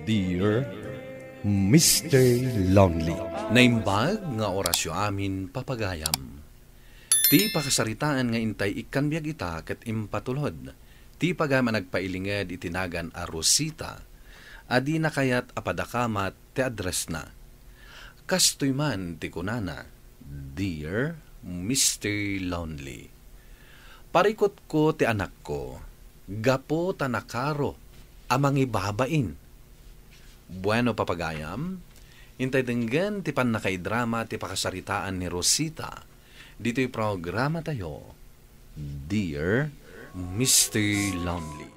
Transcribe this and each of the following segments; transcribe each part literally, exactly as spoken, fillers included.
Dear Mister Lonely. Naimbag nga orasyo amin, papagayam. Ti pakasaritaan nga intay ikkan biag ita ket impatulod ti pagayam a nagpailinged iti nagan a Rosita a di nakayat a padakamat ti addressna. Kastoy man ti kunana, "Dear Mister Lonely, parikutko ti anakko gapu ta nakaro a mangibabain." Bueno, papagayam, intay denggen ti pannakaidrama ti pakasaritaan ni Rosita ditoy programatayo, Dear Mister Lonely.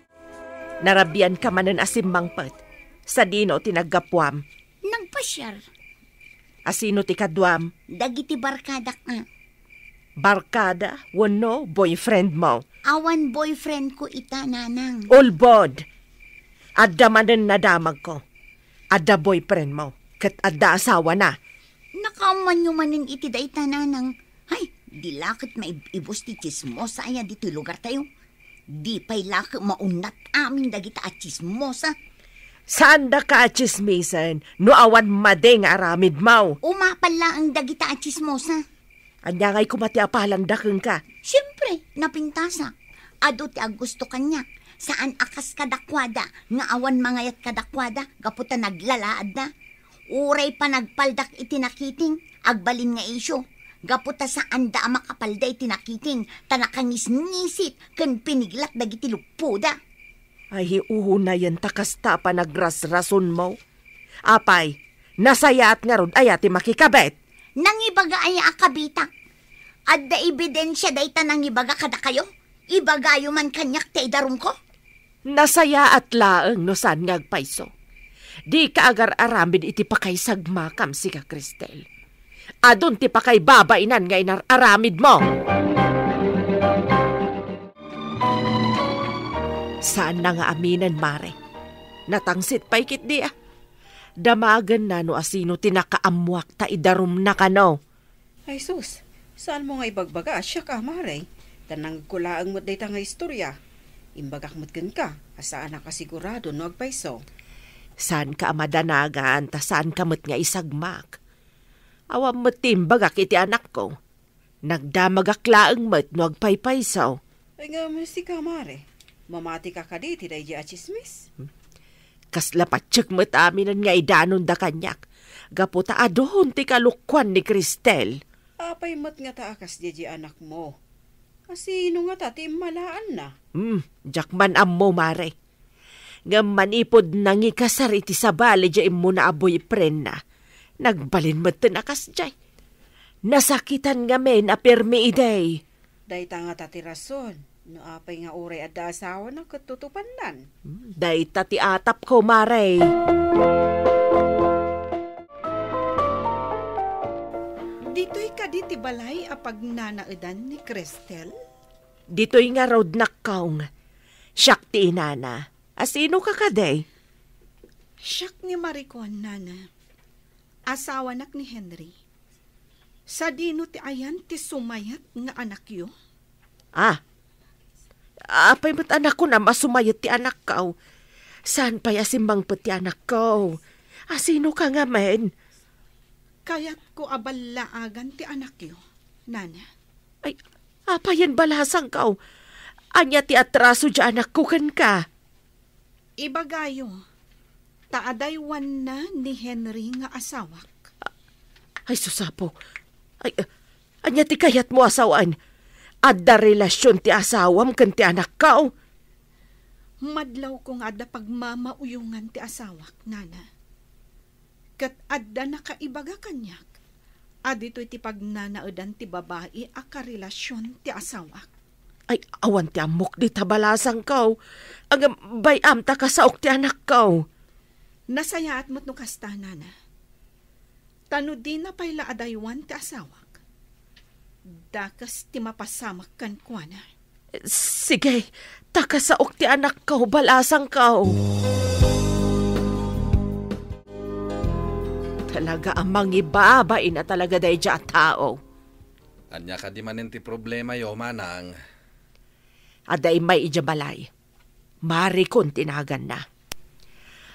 Narabianka manen a simmangpet. Sadino ti naggapuam? Nagpasiar. Asino ti kaduam? Dagiti barkadak a. Barkada wenno boyfriend mo? Awan boyfriend ko ita, nanang. Ulbod! Adda manen nadamagko. Adda boyfriend mo, ket adda asawana. Nakaammoanyo manen iti dayta, nanang. Hay, di la ket maib-ibus ti tsismosa aya ditoy lugartayo. Di pay la ket maunnat amin dagita a tsismosa. Saandaka a tsismisen no awan madi nga aramidmo. Umapal laeng dagita a tsismosa. Ania ngay koma ti apalanda kenka? Siempre, napintasak. Adu ti aggusto kaniak. Saan a kas kadakuada nga awan mangayat kadakuada gapu ta naglalaadda. Uray panagpaldak iti nakiting, agbalin nga isyu. Gapu ta saanda a makapalda iti nakiting, ta nakangisngisit ken piniglat dagiti luppoda. Ay, unayen ta kasta a panagrasrasonmo. Apay, nasayaat ngarud aya ti makikabet? Nangibaga aya a kabitak? Adda ebidensia dayta nangibaga kadakayo? Ibagayo man kaniak ti idarumko? Nasayaat laeng no saan nga agpayso. Dika agar-aramid iti pakaisagmakam, sika, Cristel. Adun ti pakaibabainan nga inar-aramidmo. Saanna nga aminen, Mare. Natangsit pay ketdi a. Damagenna no asino ti nakaammuak ta idarumna kano. Ay sus, saanmo nga ibagbaga a siak a, Mare, ta nangegko laeng met dayta nga istoria. Imbagak met kenka a saanak a sigurado no agpayso. Saanka a madanagan ta saanka met nga isagmak. Awan met ti imbagak iti anakko. Nagdamagak laeng met no agpaypayso. Ay ngem, sika, Mare, mamatika kadi iti daydi a tsismis? Kasla patiek met aminen nga idanonda kaniak, gapu ta adun ti kalokuan ni Cristel. Apay met ngata a kasdiay anakmo? Asino ngata ti immalaanna? Hmm, diak man ammo, Mare. Ngem manipud nangikasar iti sabali diay immuna a boyfriendna, nagbalin metten a kasdiay. Nasakitan ngamin a pirmi idi. Dayta ngata ti rason no apay nga uray adda asawana ket tutupannan. Hmm, dayta ti atapko, Mare. Ditoy kadi ti balay a pagnanaedan ni Cristel? Ditoy ngarud, nakkaw. Siak ti inana. Asino ka kadi? Siak ni Maricon, nana. Asawanak ni Henry. Sadino ti ayan ti sumayat nga anakyo? Ah, apay met a kunam a sumayat ti anakko? Saan pay a simmangpet ti anakko? Asino ka ngamin? Kayatko a ballaagan ti anakyo, nana. Ay, apayen balasangko? Ania ti atraso diay anakko kenka? Ibagayo, ta adaywanna ni Henry nga asawak. Ay, susapo. Ay, ah, ania ti kayatmo a sawen? Adda relasion ti asawam ken ti anakko? Madlawko nga adda pagmamauyongan ti asawak, nana. Ket adda nakaibaga kaniak a ditoy ti pagnanaedan ti babai a karelasion ti asawak. Ay, awan ti ammok dita balasangko. Ngem bay-am ta kasaok ti anakko. Nasayaat met no kasta, nana. Ta no dina pay la adaywan ti asawak, dakes ti mapasamak kenkuana. Sige, ta kasaok ti anakko, balasangko. Talaga a mangibabain a talaga daydiay a tao. Ania kadi manen ti problemayo, manang? Adda immay idiay balay. Maricon ti naganna.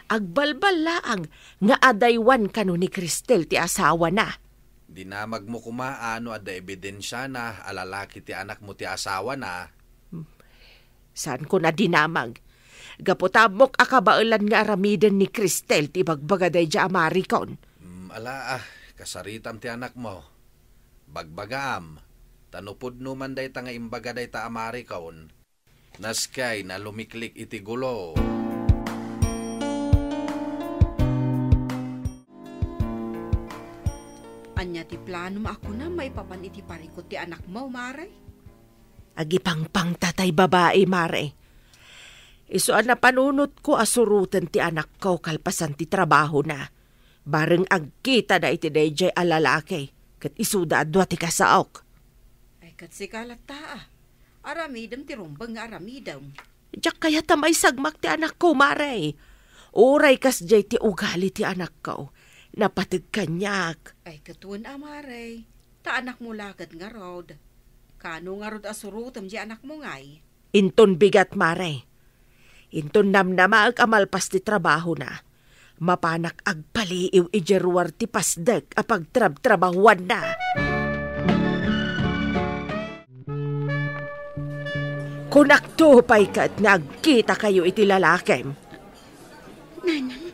Agbalbal laeng nga adaywan kano ni Cristel ti asawana. Dinamagmo koma a no adda ebidensiana a lalaki ti anakmo ti asawana. Saanko a dinamag. Gapu ta ammok a kabaelan nga aramiden ni Cristel ti ibagbaga daydiay a marikon. Mm, ala, ah, kasaritam ti anakmo. Bagbagaam, ta no pudno man dayta nga imbaga dayta a marikon, naskay na lumiklik iti gulo. Ania ti planom a kunam maipapan iti parikut ti anakmo, Mare? Agipangpangta tay babai, Mare. Isu a napanunotko a suroten ti anakko kalpasan ti trabahona. Bareng agkitada iti daydiay a lalaki, ket isuda a dua ti kasaok. Ay, ket sika latta, a. Aramidem ti rumbeng nga aramidem. Diak kayat a maisagmak ti anakko, Mare. Uray kasdiay ti ugali ti anakko, napateg kaniak. Ay, ket wen a, Mare. Ta anakmo la ket ngarud. Kano ngarud a surotem ti anakmo ngay? Inton bigat, Mare. Inton namnamaek a malpas ti trabahona, mapanak agpaliiw idiay ruar ti pasdek a pagtrabtrabahuanna. Kunakto pay ket nga agkitakayo iti lalakim. Nanang,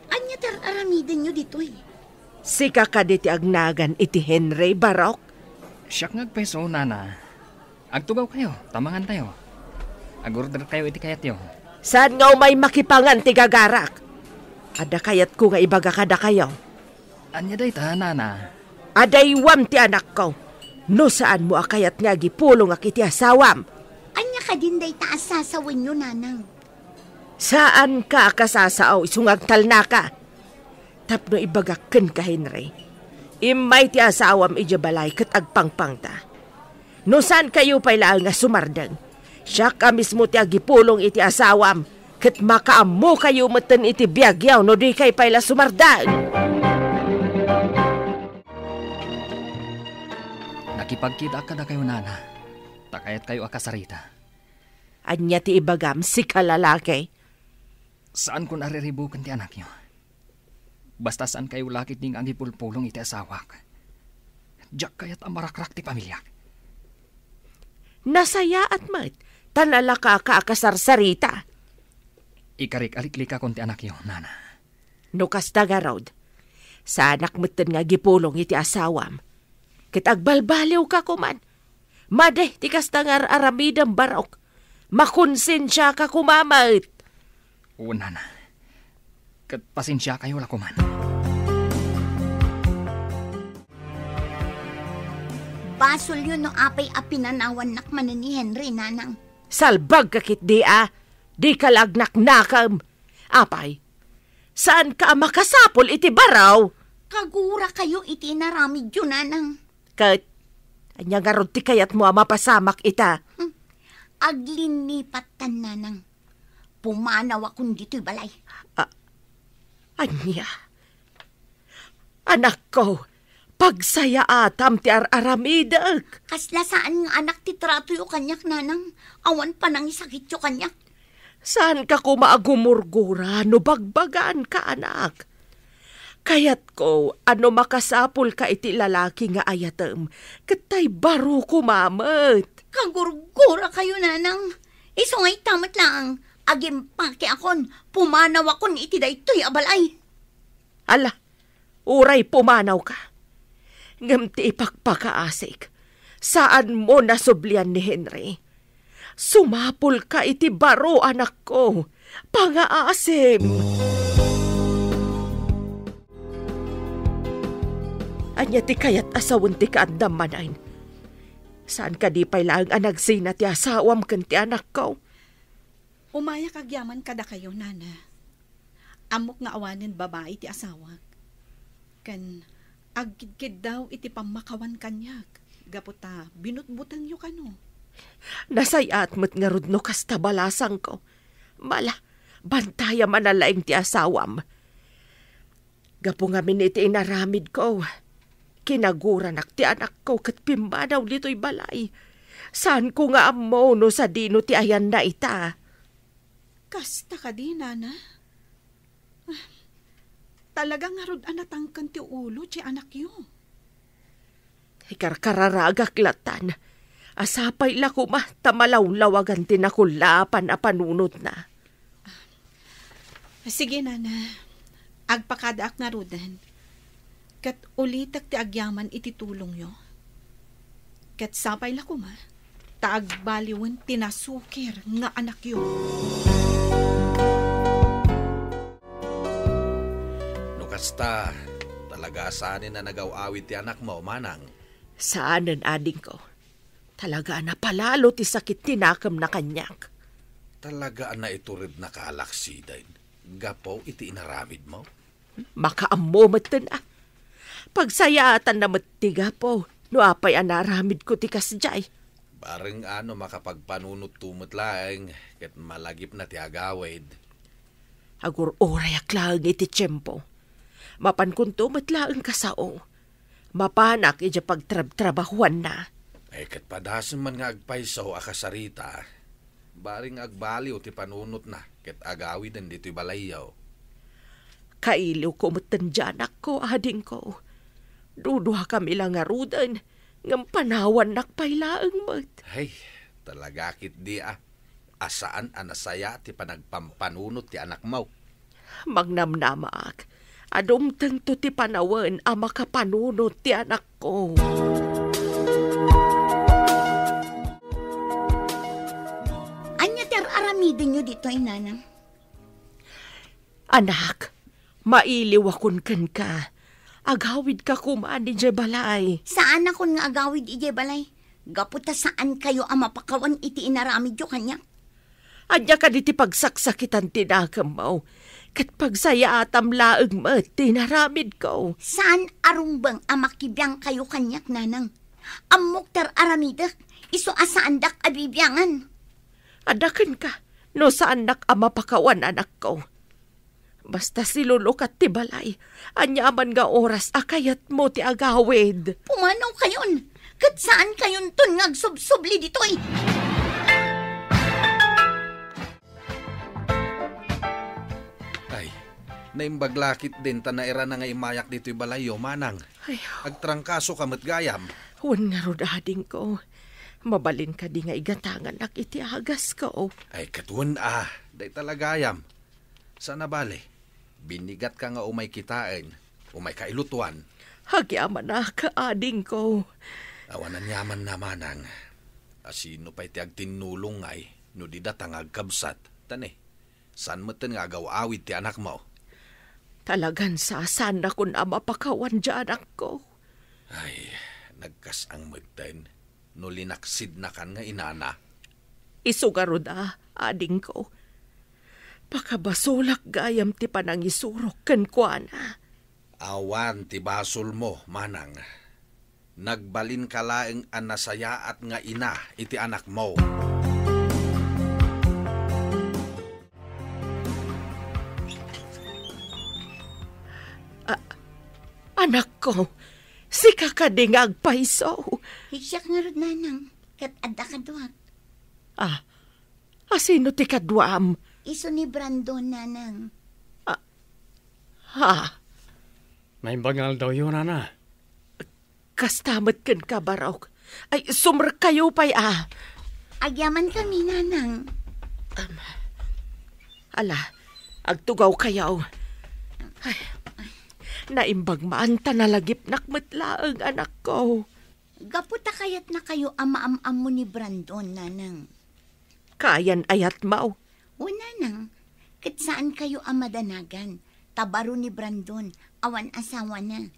ania ti ar-aramidenyo ditoy? Sika kadi ti agnagan iti Henry, Barok? Siak nga agpeso, Nana. Agtugawkayo, ta mangantayo. Agorderkayo iti kayatyo. Saan nga umay makipangan ti gagarak? Adda kayatko nga ibaga kadakayo. Ania dayta, Nana? Adaywam ti anakko. No saanmo a kayat nga agipulongak iti asawam. Ania kadin dayta a sasawenyo, Nanang? Saanka a kasasao isu nga agtalnaka. Tapno ibagak kenka, Henry, immay ti asawam idiay balay ket agpangpangta. No saankayo pay laeng a sumardeng, siak a mismo ti agipulong iti asawam, ket makaammokayo metten iti biagyo no dikay pay la sumardeng. Nakipagkitaak kadakayo, Nana, ta kayatkayo a kasarita. Ania ti ibagam, sika lalaki? Saanko a riribuken ti anakyo. Basta saankayo la ketdi nga agipulpulong iti asawak. Diak kayat a marakrak ti pamiliak. Nasayaat met, ta nalakaka a kasarsarita. Ikarik a liklikakon ti anakyo, Nana. No kasta ngarud, saanak metten nga agipulong iti asawam. Ket agbalbaliwka koman. Madi ti kasta nga ar-aramidem, Barok. Makonsensiaka koma met. Wen, Nana. Ket pasensiakayo la koman. Basolyo no apay a pinanawannak manen ni Henry, Nanang. Salbagka ketdi a, dika la agnaknakem. Apay, saanka a makasapul iti baro? Kagurakayo iti inaramidyo, Nanang. Ket, ania ngarud ti kayatmo a mapasamak ita? Hmm. Aglinipattan, Nanang. Pumanawakon ditoy balay. A-, ania? Anakko, pagsayaatam ti ar-aramidek. Kasla saan nga anak ti tratoyo kaniak, Nanang. Awan panangisakityo kaniak. Saanka koma a gumurgura no bagbagaanka, anak. Kayatko a no makasapulka iti lalaki nga ayatem, ket tay baro koma met. Kagurgurakayo, Nanang. Isu nga ita met laeng, agimpakiakon, pumanawakon iti daytoy a balay. Ala, uray pumanawka. Ngem ti ipakpakaasik, saanmo nasublian ni Henry. Sumapulka iti baro, anakko. Pangaasim. Ania ti kayat a sawen ti kaaddam manen? Saan kadi pay laeng a nagsina ti asawam ken ti anakko? Umayak agyaman kadakayo, Nana. Ammok nga awanen babai ti asawak. Ken agkidkiddaw iti pammakawan kaniak, gapu ta binutbutengyo kano. Nasay-at met ngarud no kasta balasangko. Mala, bantayam a nalaing ti asawam. Gapu ngamin iti inaramidko, kinaguranak ti anakko ket pimmanaw ditoy balay. Saanko nga ammo no sadino ti ayanna ita. Kasta kadi, Nana? Talaga ngarud a natangken ti ulo ti anakyo. Ikarkararagak latan. Sapay la koma ta malawlawagan ti nakullaapan a panunotna. Sige, Nana. Agpakadaak ngaruden. Ket ulitek ti agyaman iti tulongyo. Ket sapay la koma, ta agbaliwen ti nasukir nga anakyo. No kasta, talaga saanen a nagaw-awid ti anakmo, manang? Saanen, adingko. Talaga a napalalo ti sakit ti nakemna kaniak. Talaga a naiturednaka a laksiden gapu iti inaramidmo? Makaammo metten a. Pagsayaatanna met ti gapu no apay a naaramidko ti kasdiay. Bareng a no makapagpanunotto met laeng ket malagipna ti agawid. Agur-urayak laeng iti tiempo. Mapankonto met laeng kasao. Mapanak idiay pagtrabtrabahuanna. Ay, ket padasem man nga agpayso a kasarita. Bareng agbaliw ti panunotna ket agawiden ditoy balayyo. Kailiwko metten diay anakko, adingko. Duduakami la ngaruden, ngem panawannak pay laeng met. Ay, talaga ketdi a, a saan a nasayaat ti panagpampanunot ti anakmo. Magnamnamaak a dumtengto ti panawen a makapanunot ti anakko. Ania ti ar-aramidenyo ditoy, Nanang? Anak, mailiwakon kenka. Agawidka koma idiay balay. Saanakon nga agawid idiay balay. Gapu ta saankayo a mapakawan iti inaramidyo kaniak. Ania kadi ti pagsaksakitan ti nakemmo? Ket pagsayaatam laeng met ti inaramidko. Saan a rumbeng a makibiangkayo kaniak, Nanang. Ammok ti ar-aramidek, isu a saandak a bibiangan. Adda kenka, no saannak a mapakawan, anakko. Basta silulukat ti balay, ania man nga oras a kayatmo ti agawid. Pumanawkayon, ket saankayonton nga agsubsubli ditoy. Ay, naimbag la ketdin ta nairana nga immayak ditoy balayyo, manang. Ay. Agtrangkasoka met gayam. Wen ngarud, adingko. Mabalin kadi nga igatanganak iti agasko? Ay, ket wen a, dayta la gayam. Saan a bale, binigatka nga umay kitaen, umayka ilutuan. Agyamanak, adingko. Awan aniamanna, manang. A sino pay ti agtinnulongay no di data nga agkabsat? Tani, saan metten nga agaw-awid ti anakmo? Talagan sasaannakon a mapakawan diay anakko. Ay, nagkas-ang metten no linaksidnakan nga inana. Isu ngarud a, adingko. Pakabasolak gayam ti panangisurok kenkuana. Awan ti basolmo, manang. Nagbalinka laeng a nasayaat nga ina iti anakmo. A-, anakko, sika kadi nga agpayso? Siak ngarud, Nanang, ket adda kaduak. Ah, a sino ti kaduam? Isu ni Brandon, Nanang. Ah, ha? Naimbag nga aldawyo, Nana. Kasta met kenka, Barok. Ay, sumrekkayo pay a. Agyamankami, Nanang. Am, ala, agtugawkayo. Ay, naimbag man ta nalagipnak met laeng, anakko. Gapu ta kayatnakayo a maam-ammo ni Brandon, Nanang. Kayan ayat, maw? O, Nanang, ket saankayo a madanagan, ta baro ni Brandon, awan asawana.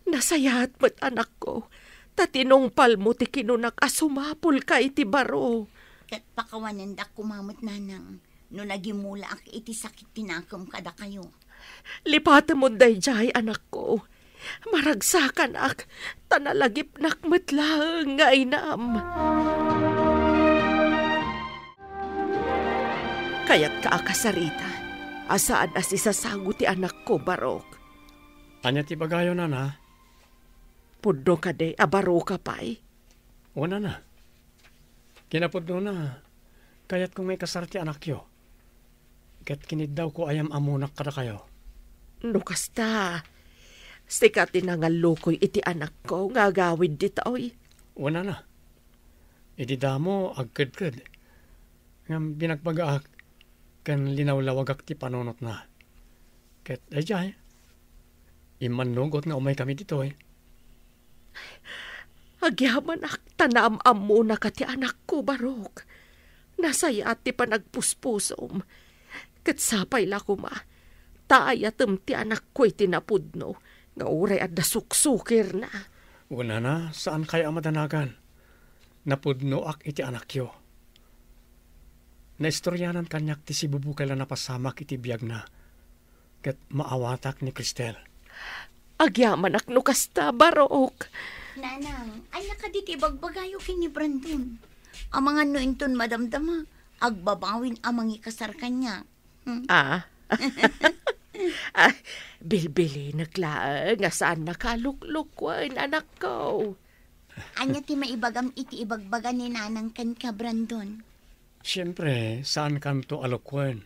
Nasayaat met, anakko, ta tinungpalmo ti kinunak a sumapulka iti baro. Ket pakawanendak koma met, Nanang, no nagimulaak iti sakit ti nakem kadakayo. Lipatemon daydiay, anakko. Maragsakanak, ta nalagipnak met laeng nga inam. Kayatka a kasarita, a saan a sisasago ti anakko, Barok. Ania ti ibagayo, Nana? Pudno kadi a baroka pay? Wen, Nana. Kinapudnona, kayatko nga ikasar ti anakyo. Ket kiniddawko a yam-ammonak kadakayo. No kasta, sika ti nangallukoy iti anakko nga agawid ditoy. Wen, nana, idi damo, agkedked. Ngem binagbagaak ken linawlawagak ti panunotna. Ket daydiay, immannugot nga umaykami ditoy. Agyamanak ta naam-ammonaka ti anakko, Barok. Nasayaat ti panagpuspusom. Ket sapay la koma, ta ayatem ti anakko iti napudno nga uray adda suksukirna. Wen, nana, saankay a madanagan. Napudnoak iti anakyo. Naistoryanan kaniak ti sibubukay la napasamak iti biagna. Ket maawatak ni Cristel. Agyamanak no kasta, Barok. Nanang, ania kadi ti ibagbagayo ken ni Brandon? Amangan no inton madamdama, agbabawin a mangikasar kaniak. Hmm? Ah? Ah, bilbilinek laeng nga saan nakaluklukwen, anakko. Ania ti maibagam iti ibagbaga ni Nanang kenka, Brandon? Siempre, saankanto a lukwen.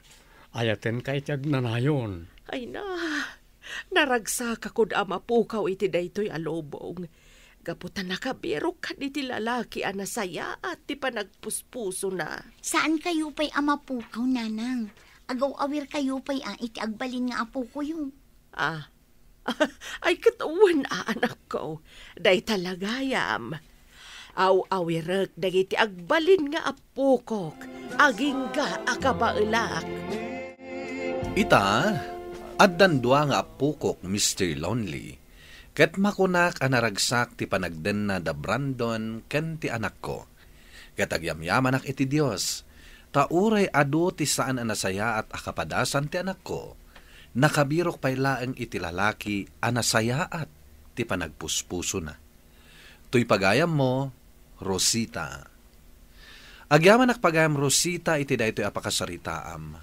Ayatenka iti agnanayon. Ay na, naragsakakod a mapukaw iti daytoy a lubong. Gapu ta nakabirok kaditi lalaki a nasayaat ti panagpuspusona. Saankayo pay a mapukaw, Nanang. Agaw-awirkayo pay a iti agbalin nga apokoyo. Ah, ay, ket wen a, anakko, dayta la gayam. Aw-awirek dagiti agbalin nga appokok, agingga a kabaelak. Ita, addan dua nga appokok, Mister Lonely, ket makunak a naragsak ti panagdenna da Brandon ken ti anakko. Ket agyamyamanak iti Dios, ta uray adu ti saan a nasayaat a kapadasan ti anakko, nakabirok pay laeng iti lalaki a nasayaat ti panagpuspusona. Toy pagayammo, Rosita. Agyamanak pagayam, Rosita, iti daytoy a pakasaritaam.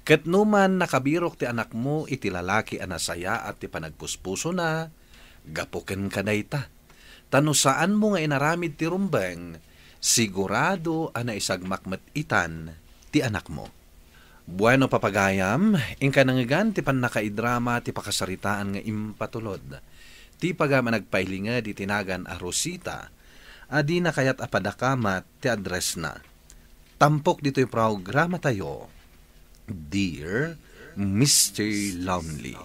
Ket no man nakabirok ti anakmo iti lalaki a nasayaat ti panagpuspusona, gapu kenka dayta. Ta no saanmo nga inaramid ti rumbeng, sigurado a naisagmak met itan ti anakmo. Bueno, papagayam, inka nangngegan ti pannakaidrama ti pakasaritaan nga impatulod. Ti pagayam a nagpailinged iti nagan a Rosita, a dina kayat a padakamat ti addressna. Tampok ditoy programatayo, Dear Mister Lonely.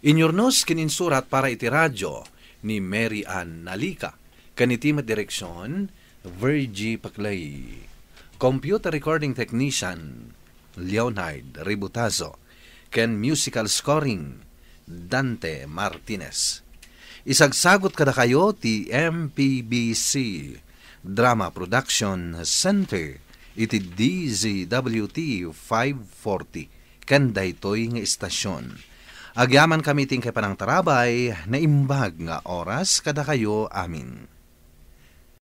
Inyurnos ken insurat para iti radio ni Mary Ann Nalika, ken iti met direksion, Virgie Paclay. Computer recording technician, Leonard Ributazo, ken musical scoring, Dante Martinez. Isagsagut kadakayo ti M P B C Drama Production Center iti D Z W T five forty ken daytoy nga istasion. Agyamankami ti inkay panangtarabay, naimbag nga oras kadakayo amin.